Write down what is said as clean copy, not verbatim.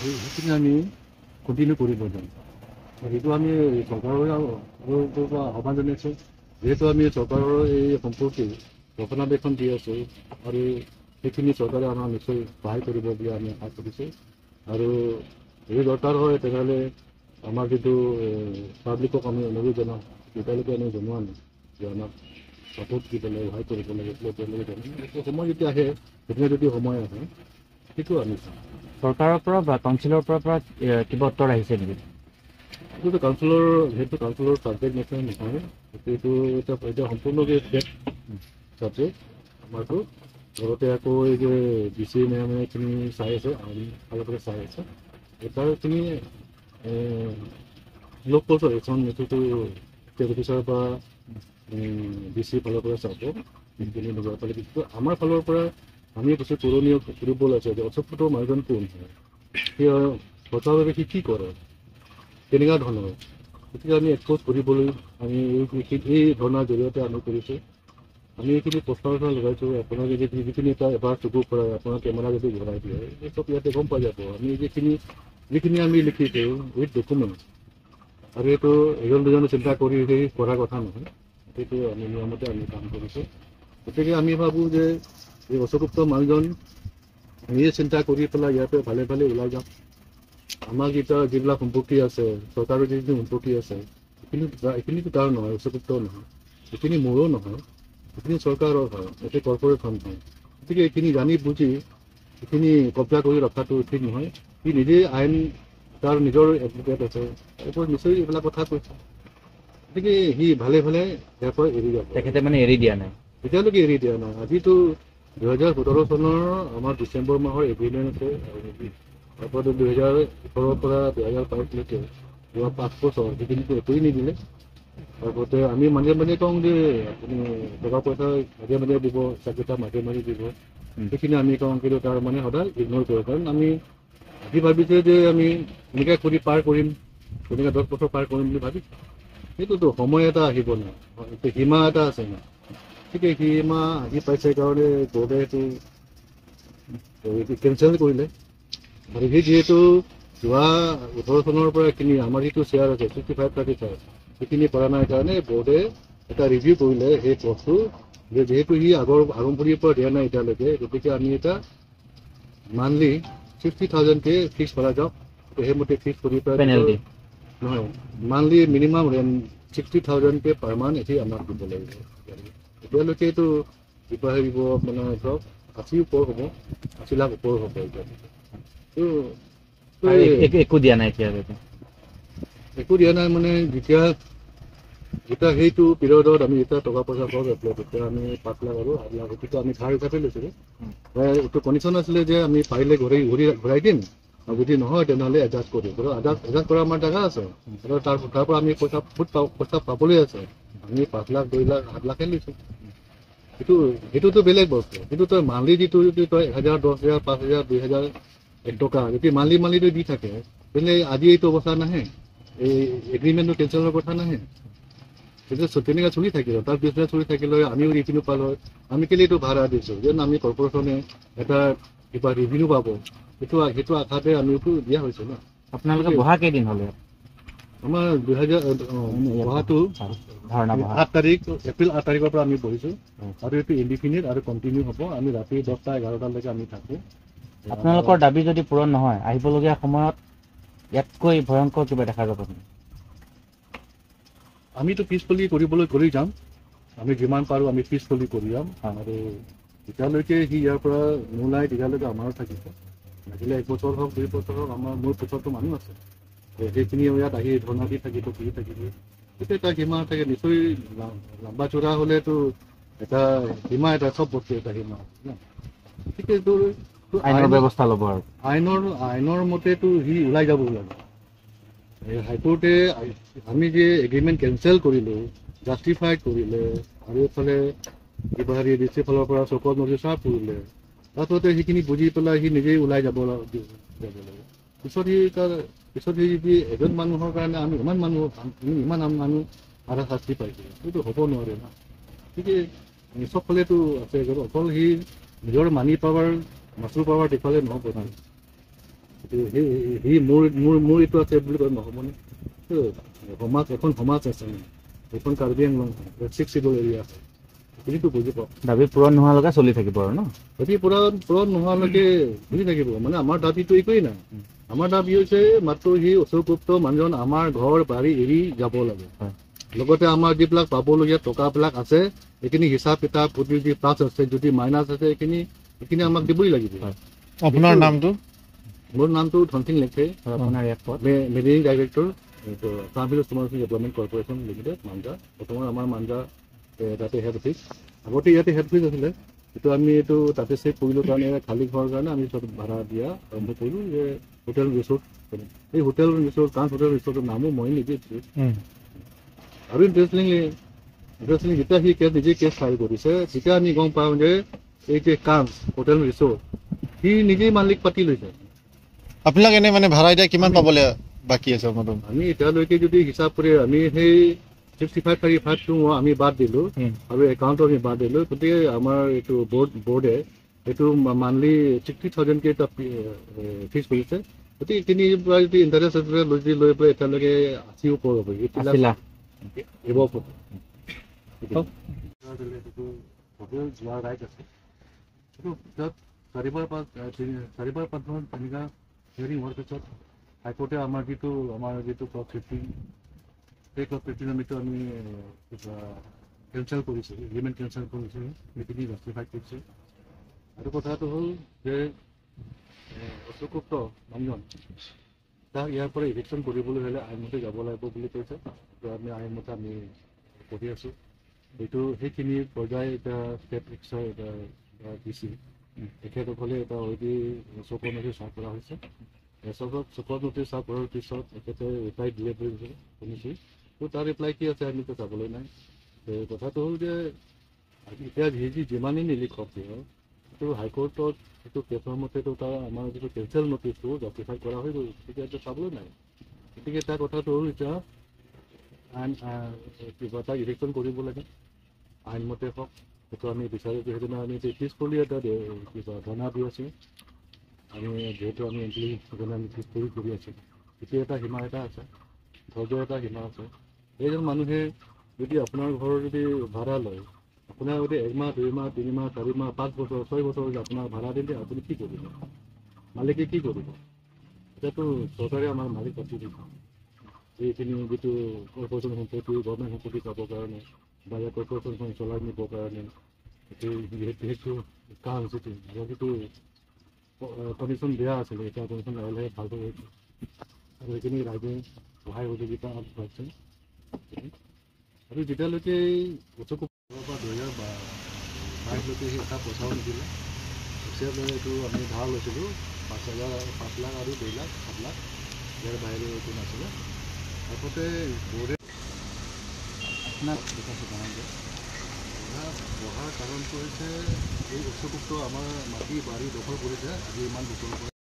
সেইখিনি আমি কণ্টিনিউ কৰিব যাম। সেইটো আমি চৰকাৰৰ পৰা আহ্বান জনাইছোঁ, যিহেতু আমি চৰকাৰৰ এই সম্পত্তি ৰক্ষণাবেক্ষণ দি আছোঁ আৰু সেইখিনি চৰকাৰে আমাক নিশ্চয় সহায় কৰিব বুলি আমি আশা কৰিছোঁ। আৰু যদি দৰকাৰ হয় তেনেহ'লে আমাৰ যিটো পাব্লিকক আমি অনুৰোধ জনাওঁ, এতিয়ালৈকে আমি জনোৱা নাই যে আমাক ছাপোৰ্ট দিব লাগে, সহায় কৰিব লাগে, তেওঁলোকে জনাওঁ। সময় যেতিয়া আহে, তেতিয়া যদি সময় আহে সেইটো আমি চাম। চৰকাৰৰ পৰা বা কাউন্সিলৰ পৰা কিবা উত্তৰ আহিছে নেকি? সেইটো কাউন্সিলৰ, সেইটো কাউন্সিলৰ ছাবজেক্ট নিচিনা নহয়, সেইটো এতিয়া সম্পূৰ্ণকৈ ষ্টেট ছাবজেক্ট আমাৰটো। লগতে আকৌ এই যে ডি চি মেমে এইখিনি চাই আছে, আমি ফালৰ পৰা চাই আছে, তাৰখিনি লগ কৰিছোঁ। এইখন এইটোতো ষ্টেট অফিচৰ পৰা ডি চি ফালৰ পৰা চাব সেইখিনি নোযোৱাৰ ফালে। কিন্তু আমাৰ ফালৰ পৰা আমি কিছু পুৰণি কৰিব আছে যে অশোক মানুহজন কোন হয়, সেই সঁচাভাৱে সি কি কৰে, কেনেকুৱা ধৰণৰ, গতিকে আমি এক্সপ'জ কৰিবলৈ আমি এই ধৰ্ণাৰ জৰিয়তে আমি কৰিছোঁ। আমি এইখিনি প্ৰশ্ন লগাইছোঁ, আপোনাক যদি যিখিনি এটা এবাৰ চকু ফুৰাই আপোনাৰ কেমেৰা যদি ঘূৰাই দিয়ে, এই চব ইয়াতে গম পাই যাব। আমি যিখিনি আমি লিখিছোঁ উইথ ডকুমেণ্টছ, আৰু এইটো এজন দুজনে চিন্তা কৰি সেই কৰা কথা নহয়, সেইটো আমি নিয়মতে আমি কাম কৰিছোঁ। গতিকে আমি ভাবোঁ যে এই অশোকগুপ্ত মানুহজন নিজে চিন্তা কৰি পেলাই ইয়াতে ভালে ভালে ওলাই যাওক। আমাক এতিয়া যিবিলাক সম্পত্তি আছে, চৰকাৰৰ যিখিনি সম্পত্তি আছে, এইখিনিতো তাৰ নহয়, অশোকগুপ্ত নহয়, এইখিনি মোৰো নহয়, এইখিনি চৰকাৰৰ হয়, এইটো কৰ্পৰেশ্যন হয়। গতিকে এইখিনি জানি বুজি এইখিনি কব্জা কৰি ৰখাটো ঠিক নহয়। সি নিজেই আইন, তাৰ নিজৰ এডভকেট আছে, এইবোৰ নিশ্চয় এইবিলাক কথা কৈছে। গতিকে সি ভালে ভালে ইয়াৰ পৰা এৰি যাব। তেখেতে মানে এৰি দিয়া নাই, এতিয়ালৈকে এৰি দিয়া নাই। আজিতো 2017 চনৰ আমাৰ ডিচেম্বৰ মাহৰ এগ্ৰিমেণ্ট আছে, তাৰপৰা 2018ৰ পৰা 2022লৈকে যোৱা 5 বছৰ সেইখিনিতো একোৱেই নিদিলে। তাৰপতে আমি মাজে মাজে কওঁ যে আপুনি টকা পইচা মাজে মাজে দিব, চাকৰিটা মাজে মাজে দিব, সেইখিনি আমি কওঁ, কিন্তু তাৰ মানে সদায় ইগন'ৰ কৰোঁ। কাৰণ আমি আজি ভাবিছোঁ যে আমি এনেকৈ কৰি পাৰ কৰিম, তেনেকৈ 10 বছৰ পাৰ কৰিম বুলি ভাবিছোঁ, সেইটোতো সময় এটা আহিব ন, সীমা এটা আছে ন। গতিকে সীমা আহি পাইছে কাৰণে বৰ্ডে সেইটো কেঞ্চেল কৰিলে। আৰু সি যিহেতু যোৱা 18 চনৰ পৰা এইখিনি আমাৰ যিটো শ্বেয়াৰ আছে 65-35, সেইখিনি কৰা নাই কাৰণে বৰ্ডে এটা ৰিভিউ কৰিলে সেই বস্তু, যে যিহেতু সি আগৰ আৰম্ভণিৰ পৰা দিয়া নাই এতিয়ালৈকে, গতিকে আমি এটা মান্থলি 60,000কে ফিক্স কৰা যাওক। সেইমতে ফিক্স কৰি পেলাই নহয়, মান্থলি মিনিমাম ৰেণ্ট 60,000কে পাৰ মান্থ এটি আমাক দিব লাগিব। এতিয়ালৈকে এইটো কিবা হেৰিব মানে ধৰক 80 ওপৰ হ'ব, 80 লাখ ওপৰ হ'ব এতিয়ালৈকে। একো দিয়া নাই এতিয়ালৈকে, একো দিয়া নাই। মানে যেতিয়া যেতিয়া সেইটো পিৰিয়ডত আমি যেতিয়া টকা পইচা পাওঁ তেতিয়া আমি 5 লাখ আৰু 8 লাখ সেইটো আমি ধাৰ হিচাপে লৈছিলোঁ। এইটো কণ্ডিশ্যন আছিলে যে আমি পাৰিলে ঘূৰি ঘূৰি ঘূৰাই দিম, আৰু যদি নহয় তেনেহ'লে এডজাষ্ট কৰিম। এডজাষ্ট কৰা আমাৰ জেগা আছে, আৰু তাৰ পৰা আমি পইচা বহুত পাওঁ, পইচা পাবলৈ আছে। আমি 5 লাখ 2 লাখ 8 লাখে লৈছোঁ, সেইটোতো বেলেগ বস্তু। কিন্তু তই মান্থলি যিটো যদি তই 1000 10,000 5,000 2,000 1 টকা যদি মান্থলি মান্থলি দি থাকে, তেনেহ'লে আজি এইটো অৱস্থা নাহে, এই এগ্ৰিমেণ্টটো কেঞ্চেলৰ কথা নাহে। তেতিয়া তেনেকৈ চলি থাকিলে তাৰ বিজনেছ চলি থাকিলে আমিও ৰিভিনিউ পালোঁ হয়। আমি কেলৈ এইটো ভাড়া দিছোঁ যেন আমি কৰ্পৰেশ্যনে এটা কিবা ৰিভিনিউ পাব, সেইটো আশাতে আমিওতো দিয়া হৈছে ন। আপোনালোকে বহা কেইদিন হ'লে? আমাৰ 2000 বহাটো 8 তাৰিখ, এপ্ৰিল 8 তাৰিখৰ পৰা আমি বহিছোঁ, আৰু এইটো ইনডিফিনিট আৰু কণ্টিনিউ হ'ব। আমি ৰাতি 10টা 11টালৈকে আমি থাকোঁ। আপোনালোকৰ দাবী যদি পূৰণ নহয়, আহিবলগীয়া সময়ত ইয়াতকৈ ভয়ংকৰ কিবা দেখা যাব নেকি? আমিতো পিছফুলি কৰিবলৈ কৰি যাম, আমি যিমান পাৰোঁ আমি পিছফুলি কৰি যাম। আৰু যেতিয়ালৈকে সি ইয়াৰ পৰা নোলায় তেতিয়ালৈকে আমাৰো থাকিব, লাগিলে 1 বছৰ হওক 2 বছৰ হওক, আমাৰ মোৰ পিছতো মানুহ আছে, সেইখিনি ইয়াত আহি ধৰ্ণা দি থাকিব, কি থাকিব, তেতিয়া তাৰ সীমা থাকে নিশ্চয়। লম্বা চূড়া হ'লেতো এটা সীমা, এটা চব বস্তু এটা সীমা আছে ন। গতিকে আইনৰ ব্যৱস্থা ল'ব আৰু আইনৰ মতেতো সি ওলাই যাব লাগে। এই হাইকোৰ্টে আমি যে এগ্ৰিমেণ্ট কেঞ্চেল কৰিলোঁ, জাষ্টিফাইড কৰিলে, আৰু এইফালে কিবা হেৰি ডি চি ফালৰ পৰা চকত নটিচ চাৰ্ভ কৰিলে, তাৰপিছতে সেইখিনি বুজি পেলাই সি নিজেই ওলাই যাব লাগে। পিছত সি তাৰ পিছত সি যদি এজন মানুহৰ কাৰণে আমি ইমান মানুহ, আমি ইমান মানুহ আধা শাস্তি পাইছোঁ, সেইটো হ'ব নোৱাৰে ন। গতিকে চবফালেতো আছে, অকল সি নিজৰ মানি পাৱাৰ, মাচুল পাৱাৰ দেখুৱালে নহ'ব ন। সি মোৰ মোৰ মোৰ এইটো আছে বুলি কয় নহ'বনে? সমাজ এখন সমাজ আছে, এইখন কাৰ্বি আংলং হয়, 6 চিডুল এৰিয়া আছে, সেইখিনিতো বুজি পাওঁ। দাবী পূৰণ নোহোৱালৈকে চলি থাকিব আৰু ন? দাবী পূৰণ নোহোৱালৈকে চলি থাকিব। মানে আমাৰ দাবীটো একোৱেই নাই। আমাৰ দাবী হৈছে মাত্ৰ সি অশোক মানুহজন আমাৰ ঘৰ বাৰী এৰি যাব লাগে। লগতে আমাৰ যিবিলাক পাবলগীয়া টকাবিলাক আছে সেইখিনি হিচাপ কিতাপ যদি প্লাছ আছে, যদি মাইনাছ আছে, এইখিনি আমাক দিবই লাগিব। আপোনাৰ নামটো? মোৰ নামটো ধনসিং লেখে, মেনেজিং ডাইৰেক্টৰ, এইটো Assam village small development corporation limited, Manja. বৰ্তমান আমাৰ মাঞ্জা তাতে হেড অফিচ। আগতে ইয়াতে হেড অফিচ আছিলে, এইটো আমি এইটো তাতে চেভ কৰিলোঁ কাৰণে খালী হোৱাৰ কাৰণে আমি চব ভাড়া দিয়া আৰম্ভ কৰিলোঁ যে হোটেল ৰিচৰ্ট। এই হোটেল ৰিচৰ্ট, কাঞ্চ হোটেল ৰিচৰ্টৰ নামো মই নিজে দিছোঁ। আৰু ইণ্টাৰেষ্টিংলি যেতিয়া সি কেছ নিজে কেছ ফাইল কৰিছে, তেতিয়া আমি গম পাওঁ যে এই যে কাঞ্চ হোটেল ৰিচৰ্ট সি নিজেই মালিক পাতি লৈছে। আপোনাক এনেই মানে ভাড়া এতিয়া কিমান পাবলৈ বাকী আছে? আমি এতিয়ালৈকে যদি হিচাপ কৰি আমি সেই 6535টো আমি বাদ দিলোঁ আৰু একাউণ্টটো আমি বাদ দিলোঁ, গতিকে আমাৰ এইটো বৰ্ডে এইটো মান্থলি 60,000কে এটা ফিক্স কৰিছে। গতিকে এইখিনি পৰা যদি ইণ্টাৰেষ্ট যদি লৈ পেলাই এতিয়ালৈকে 80 ওপৰ হ'ব, লাখ হোটেল যোৱাৰ ৰাইট আছে। সেইটো তাত চাৰিবাৰ পাঁচবাৰ তেনেকুৱা হিয়াৰিং হোৱাৰ পিছত হাইকোৰ্টে আমাৰ যিটো ক্লজ 15, সেই ক্লজ 15 আমিতো আমি কেঞ্চেল কৰিছোঁ, এগ্ৰিমেণ্ট কেঞ্চেল কৰিছোঁ, সেইখিনি জাষ্টিফাই কৰিছে। আৰু কথাটো হ'ল যে অশোক গুপ্ত মানুহজন তাক ইয়াৰ পৰা ইভিকশ্যন কৰিবলৈ হ'লে আইনমতে যাব লাগিব বুলি কৈছে। আমি আইনমতে আমি কৰি আছোঁ। এইটো সেইখিনি পৰ্যায় এতিয়া ষ্টেট অফিচাৰ এটা দিছে, তেখেতসকলে এটা অলৰেডি চকৰ নটিচ চাৰ্ভ কৰা হৈছে। চকৰ নটিচ চাৰ্ভ কৰাৰ পিছত তেখেতে ৰিপ্লাই দিলে বুলি শুনিছোঁ। ত' তাৰ ৰিপ্লাই কি আছে আমিতো চাবলৈ নাই। কথাটো হ'ল যে এতিয়া যি যিমানেই নিলিখক কিয়, সেইটো হাইকোৰ্টত সেইটো কেছৰ মতেতো তাৰ আমাৰ যিটো কেঞ্চেল নটিচটো জাষ্টিফাই কৰা হৈ গ'ল, গতিকে এইটো চাবলৈ নাই। গতিকে তাৰ কথাটো হ'ল এতিয়া আইন কিবা এটা ইভিকশ্যন কৰিব লাগে আইনমতে হওক, সেইটো আমি বিচাৰিছোঁ। সেইদিনা আমি পিছফুলি এটা কিবা ধৰ্ণা দি আছোঁ। আমি যিহেতু আমি এণ্ট্ৰি সেইকাৰণে আমি পিছফুলি কৰি আছোঁ। এতিয়া এটা সীমা এটা আছে, ধৈৰ্য এটা সীমা আছে। এইজন মানুহে যদি আপোনাৰ ঘৰৰ যদি ভাড়া লয়, আপোনাৰ যদি 1 মাহ 2 মাহ 3 মাহ 4 মাহ 5 বছৰ 6 বছৰ যদি আপোনাক ভাড়া দিলে আপুনি কি কৰিব? মালিকে কি কৰিব? এতিয়াতো চৰকাৰে আমাক মালিক পাতি দিছে। এইখিনি যিটো কৰ্পৰেশ্যন সম্পত্তি, গভৰ্ণমেণ্ট সম্পত্তি পাবৰ কাৰণে বা ইয়াৰ কৰ্পৰেশ্যনখন চলাই নিবৰ কাৰণে সেইটো কাম যিটো আগৰ যিটো কণ্ডিশ্যন বেয়া আছিলে, এতিয়া কণ্ডিশ্যন লাহে লাহে ভাল হৈ গৈছে আৰু সেইখিনি ৰাইজে সহায় সহযোগিতা আগবঢ়াইছে। আৰু যেতিয়ালৈকে পৰা 2022লৈকে সেই এটা পইচাও নিদিলে। এইটো আমি ধাৰ লৈছিলোঁ 5,000, 5 লাখ আৰু 2 লাখ 7 লাখ, ইয়াৰ বাহিৰে একো নাছিলে। তাৰপতে বৰ্ডে আপোনাক বঢ়াৰ কাৰণটো হৈছে এই অশোক গুপ্ত আমাৰ মাটি বাৰী দখল কৰিছে আজি ইমান বছৰৰ পৰা।